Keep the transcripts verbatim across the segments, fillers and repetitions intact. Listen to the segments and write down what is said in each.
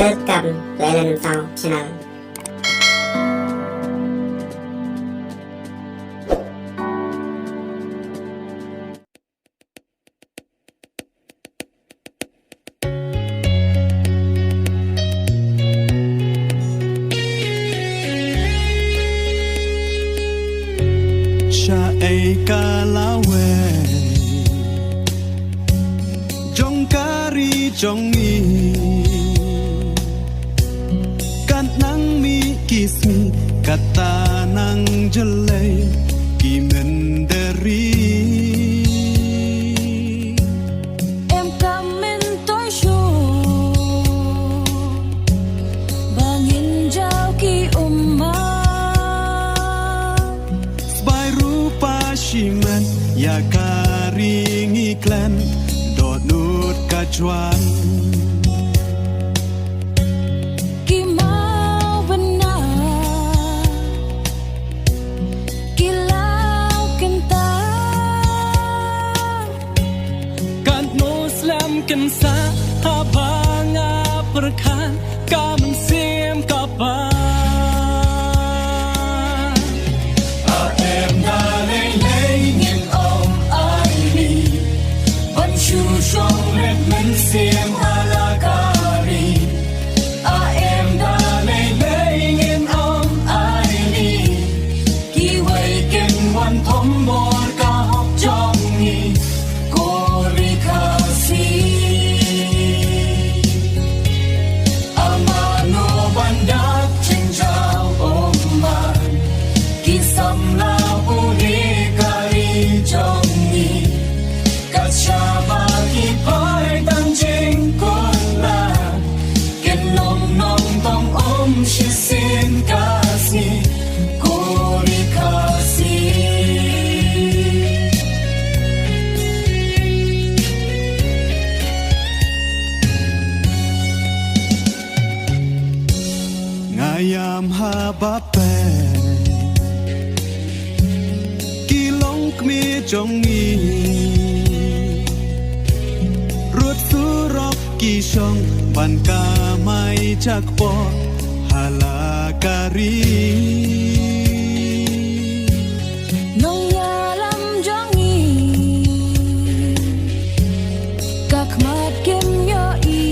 Welcome to L N M Sound Channel. Shaei ka lawei jong ka ri jong ngi, kat nang mih ki sngi, kata nang jlei ki mynder ri. Em kam myntoi shuh ba ngin jaw ki ummat. Sbai rupa shimet ïa ka ri ngi khlem dohnud ka jwan. Ki maw bynna ki law kynta. Katno slem kynsa haba nga pyrkhat ka mynsiem ka ba. A em da lei lei ngin ym aiti ban shu shong rit mynsiem ha la ka ri. A em da lei lei ngin ym aiti. Kiwei kin wan thombor ka hok jong ngi ko ri Khasi. Amano ban dak jingjaw ummat ki samla pule ka ri jong ngi. Kat shaba ki phai tang jingkut lad kin long nongtong um shisien ka sngi ko ri Khasi. Nga ïam haba peit ki longkmie jong ngi. Ruh surok ki shong ban kamai jakpoh ha la ka ri. Nongïalam jong ngi ka khmat kim ïohi.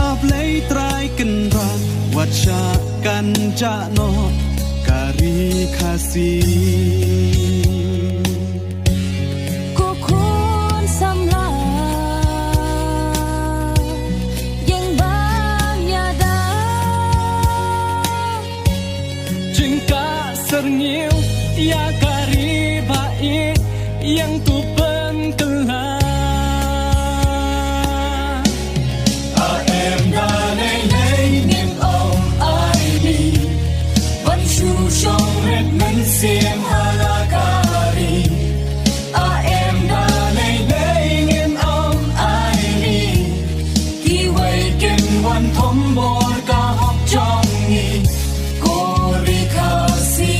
A Blei Trai Kynrad wat shah kan jah noh ka ri Khasi. Ko khun samla ïeng ban ïada. Jingkah syrngiew ïa ka ri ba ïeit ïeng tu pynkylla. A em da lei lei ngin ym aiti ban shu shong rit mynsiem ha la ka ri. A em da lei lei ngin ym aiti. Kiwei kin wan thombor ka hok jong ngi ko ri Khasi.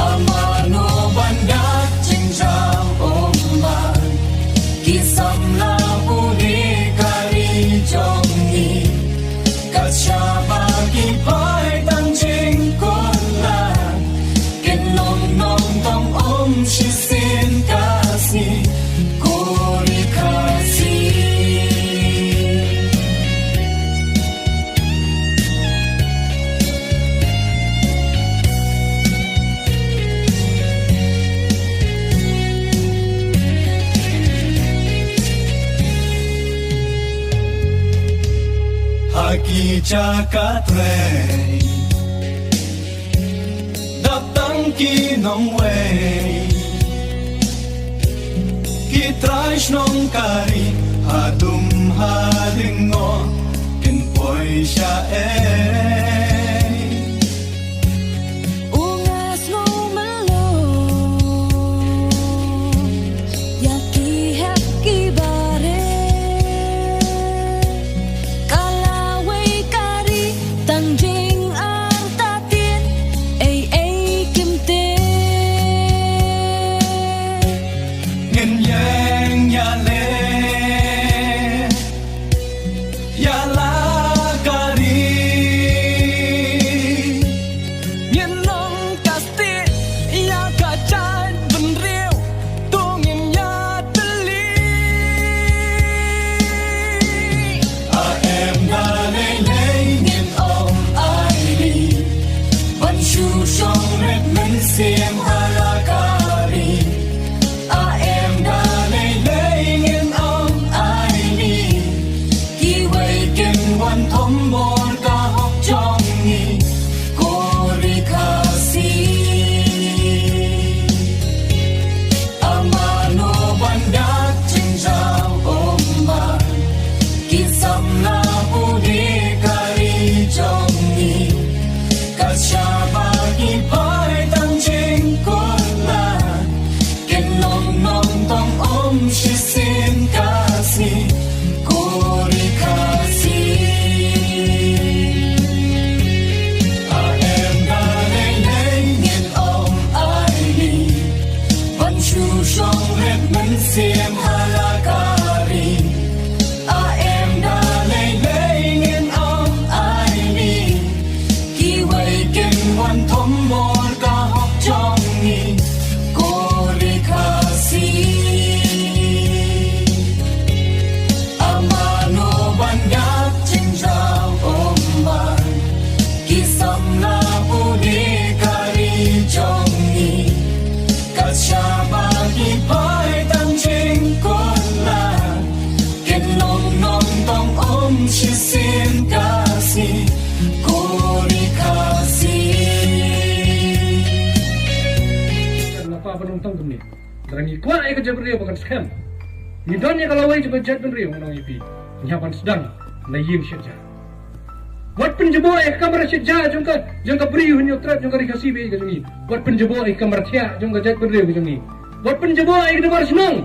Amano ban dak jingjaw ummat ki samla pule ka ri jong ngi. Kat shaba ki phai tang jingkut lad kin long nongtong um shisien ka sngi ko ri Khasi. Ha ki jaka trei dap tang ki nongwei. Ki trai shnong ka ri hadum hadien ngo kin poi shaei. U nga sngew malu ïa ki hep ki barit. Ka lawei ka ri tang jingartatien ei ei kim tip. Ngin ïeng ïa Shisien ka sngi, ko ri Khasi. A em da lei lei ngin ong ai ni. Ban shu shong rit mynsiem ha la ka ri. A em da lei lei ngin ong ai ni. Kiwei kin wan thombor ka hok jong ngi, ko ri Khasi. Amano ban ïap jingjaw ummat, ki samla pule ka ri jong ngi. Kat shaba ki pai tang jingkut la, kin long nongtong um shisien ka sngi, ko ri Khasi. Lada ngi kwah ïa ka jaitbynriew ba kan skhem, ngi don ïa ka lawei jong ka jaitbynriew, ngi ong ïa phi, ngi hap ban sdang na ïing shet ja. Wat pynjubor ïa ka kamra shet ja jong ka, jong ka Bri u Hynñiewtrep, jong ka Ri Khasi ba ïeit ka jong ngi. Wat pynjubor ïa ka kamra thiah jong ka jaitbynriew ka jong ngi. Wat pynjubor ïa ka dorbar shnong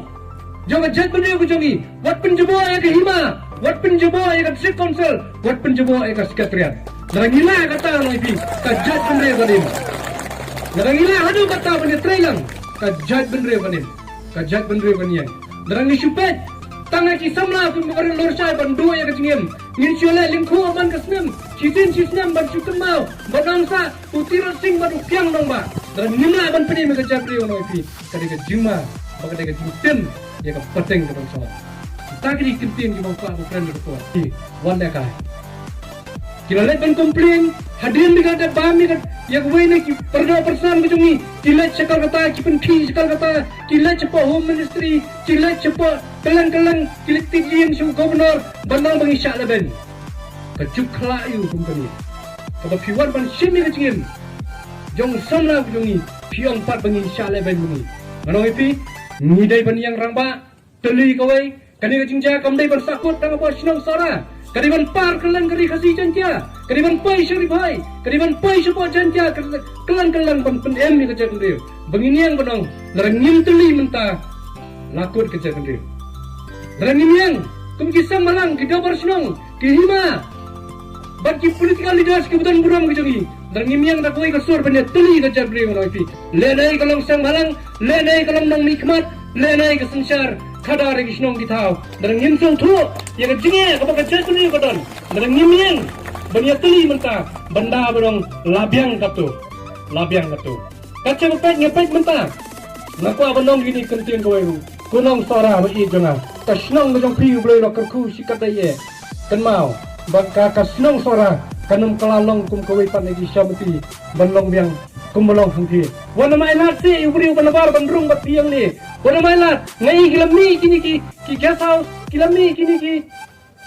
jong ka jaitbynriew ka jong ngi. Wat pynjubor ïa ka hima. Wat pynjubor ïa ka District Council. Wat pynjubor ïa ka Secretariat. Lada ngi lah kata, ngi ong ïa phi, ka jaitbynriew kan im. Lada ngi lah haduh kata ban ïatreilang, ka jaitbynriew kan im. Ka jaitbynriew kan ïeng. Lada ngi shu peit tang ïa ki samla kum ka Ri Lorshai ban duh ïa ka jingim, ngin shu leh lyngkhuh man ka snem, shisien shisnem ban shu kynmaw, ban ong sa u Tirot Sing bad u Kiang Nangbah. Lada ngim lah ban pynim ïa ka jaitbynriew, ngi ong ïa phi, ka dei ka jingma, bad ka dei ka jingtim ïa ka pateng ka ban shnong. Kita ki dei ki kyntien kiba nga kwah ban kren ïa ka por. Wan da kai. Ki la leit ban complain hadien ba ki la dep bam ïa ka, ïa kawei na ki pyrdoh pyrsan ka jong ngi. Ki leit sha Kolkata, ki pynkhih sha Kolkata, ki leit shapoh Home Ministry, ki leit shapoh kylleng kylleng, ki leit tied ïing sha u Governor ban ong ba ngi shah lehbeiñ. Ka juk khlaiñ ïa u kum kane. Kaba phi wan ban shim ïa ka jingim jong u samla ka jong ngi, phi ong pat ba ngi shah lehbeiñ ma ngi. Ngan ong ïa phi, ngi dei ban ïeng rangbah, tylli kawei. Kane ka jingjia kam dei ban sahkut tang hapoh shnong Sohra. Ka dei ban par kylleng ka Ri Khasi Jaiñtia. Ka dei ban poi sha Ri Bhoi. Ka dei ban poi shapoh Jaiñtia. Ka, kylleng kylleng ban pynim ïa ka jaitbynriew. Ba ngin ïeng ban ong, lada ngim tylli mynta, la kut ka jaitbynriew. Lada ngim ïeng kum ki seng bhalang, ki dorbar shnong, ki hima, bad ki political leaders kiba don burom ka jong ngi, lada ngim ïeng da kawei ka sur ban ïatylli ka jaitbynriew, ngan ong ïa phi, lehnoh ka long seng bhalang, lehnoh ka long nongmihkhmat, lehnoh ka synshar khadar ïa ki shnong ki thaw. Lada ngim sngewthuh ïa ka jingeh kaba ka jaitbynriew ka don, lada ngim ïeng ban ïatylli mynta, ban da ban ong la biang katto, la biang katto. Ka jingpeit ngi peit mynta. Nga kwah ban ong kine ki kyntien kawei ruh. Ko nong Sohra ba ïeit jong nga, ka shnong ka jong phi U Blei u la kyrkhu shikatdei eh. Kynmaw ba ka, ka shnong Sohra kan ym kylla long kum kawei pat na ki shamti ban long biang kumba long hangthie. Wat nym ailad seh ïa u briew ba nabar ban rung bad phi hangne. Wat nym ailad. Nga i ki la mih kine ki, ki guest house, ki la mih kine ki,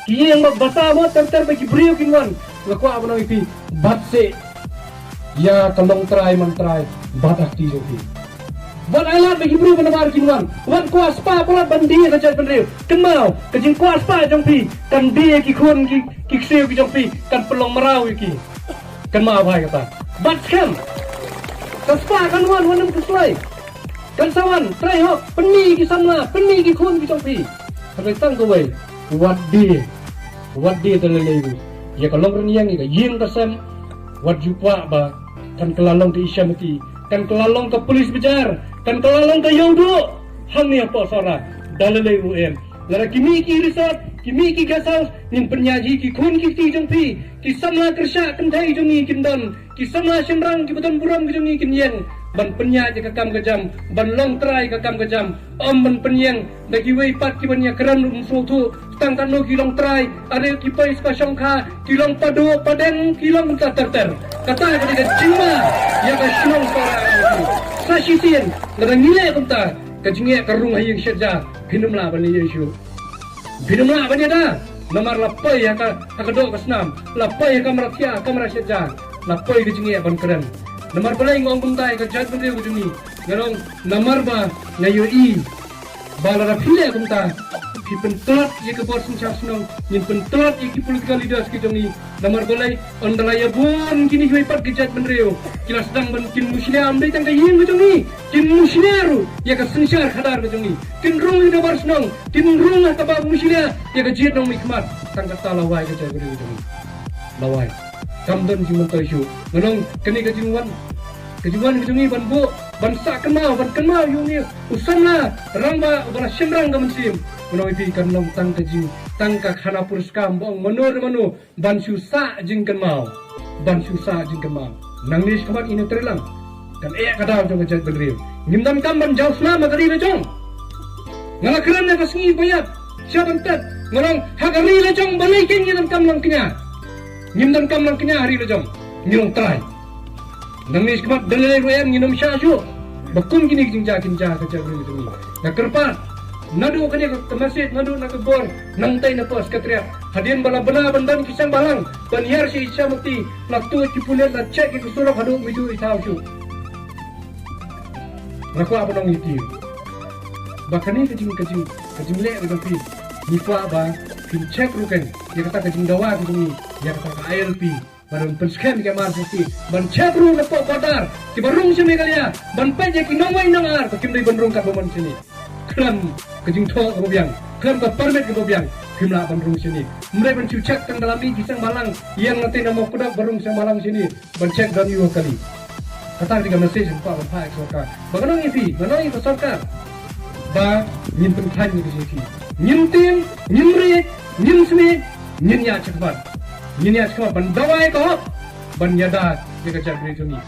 ki ïing ba basa mo ter ter ba ki briew kin wan. Nga kwah ban ong ïa phi, bat seh ïa ka longtrai mantrai bad ha kti jong phi. Wat ailad ba ki briew ba nabar kin wan. Wat kwah spah palat ban die ïa ka jaitbynriew. Kynmaw, ka jingkwah spah jong phi kan die ïa ki khun ki, ki ksiew ki jong phi, kan pynlong mraw ïa ki. Kynmaw bha ïa kata. Bat skhem. Ka spah kan wan, wan nym khuslai. Kan sa wan, trai hok, pynmih ki samla, pynmih ki khun ki jong phi. Hynrei tang kawei, wat die, wat die da lei lei ruh ïa ka longrynïeng, ïa ka ïing ka sem. Wat ju kwah ba kan kylla long ka i shamti, kan kylla long ka police bazaar, kan kylla long ka ïewduh hangne hapoh Sohra da lei lei ruh em. Lada ki mih ki resort, ki mih ki guest house, ngin pynïaid hi, ki khun ki kti jong phi, ki samla kyrshah kynthei jong ngi kin don, ki samla shynrang kiba don burom ki jong ngi kin ïeng ban pynïaid ïa ka kam ka jam, ban long trai ka kam ka jam. Ym ban pynïeng da kiwei pat kiban ïakren um sngewthuh. Tang katno ki long trai, are ki poi sha ka shongkha, ki long paduh padeng, ki long kumta ter ter. Kata ka dei ka jingma ïa ka shnong Sohra. Sa shisien lada ngi leh kumta, ka jingeh ka rung ha ïing shet ja. Phin ym lah ban ïa shuh. Phin ym lah ban ïada. Namar la poi ha ka, ha ka doh ka snam, la poi ha kamra thiah, kamra shet ja, la poi ka jingeh ban kren. Namar balei nga ong kumta ïa ka jaitbynriew ka jong ngi? Nga ong namar ba nga ïohi Ba lada phi leh kumta, phi pyntlot ïa ka bor synshar shnong, ngin pyntlot ïa ki political leaders ki jong ngi. Namar balei? Ynda la ïa bun kine kiwei pat ki jait bynriew ki la sdang ban kin mushlia, ym dei tang ka ïing ka jong ngi, kin mushlia ruh ïa ka synshar khadar ka jong ngi. Kin rung ïa ka bor shnong, kin rung ha kaba mushlia ïa ka jied nongmihkhmat. Tang kata la wai ka jait bynriew ka jong ngi. La wai. Kam don jingmyntoi shuh. Ngan ong kane ka jingwan, ka jingwan ka jong ngi ban buh, ban sah kynmaw, ban kynmaw ïa une u samla rangbah uba la shynrang ka mynsiem. Ngan ong ïa phi, kan long tang ka jing, tang ka khana puriskam ba ong mano re mano ban shu sah jingkynmaw, ban shu sah jingkynmaw. Nangne shakhmat ngin ïatrei lang. Kan eh ka daw jong ka jaitbynriew. Ngim donkam ban jaw snam ha ka ri la jong. Nga la kren ha ka sngi ba ïap sha ban tet, nga ong ha ka ri la jong balei kein ngi donkam lang kñia. Ngim donkam lang kñia ha ri la jong. Ngi long trai. Nangne shakhmat da lei ruh em ngin ym shah shuh ba kum kine ki jingjia kin jia ha ka jaitbynriew jong ngi. Nga kyrpad naduh kane ka message, naduh na ka bor, nangtei na ka Secretariat. Hadien ba la bna ban don ki seng bhalang ban hiar sha Ichamati, la tuid ki pulit, la check ïa ka surok haduh Mawjong Ithaw shuh. Nga kwah ban ong ïa phi ba kane ka jing, ka jing, ka jingleh ka jong phi, ngi kwah ba phin check ruh kein ïa kata ka jingdawa ka jong ngi ïa kata ka I L P. Ban pynskhem ïa ka emergency, ban check ruh na pdeng border kiba rung sha Meghalaya, ban peit ïa ki nongwei nongar ba kim dei ban rung katba mon shane. Khlem ka jingthoh kaba biang, khlem ka permit kaba biang, kim lah ban rung shane. Ym dei ban shu check tang da la mih ki seng bhalang ïeng na tei na Mawkdok ba rung seng bhalang shane ban check don aïu ha kali. Kata ka dei ka message kaba kwah ban phah ïa ka sorkar. Ba ngan ong ïa phi, ngan ong ïa ka sorkar ba ngin pynkhlaiñ ïa ka jingïakhih. Ngin tieng, ngin riej, ngin snieh, ngin ïaid shakhmat. Ngin ïaid shakhmat ban dawa ïa ka hok, ban ïada ïa ka jaitbynriew jong ngi.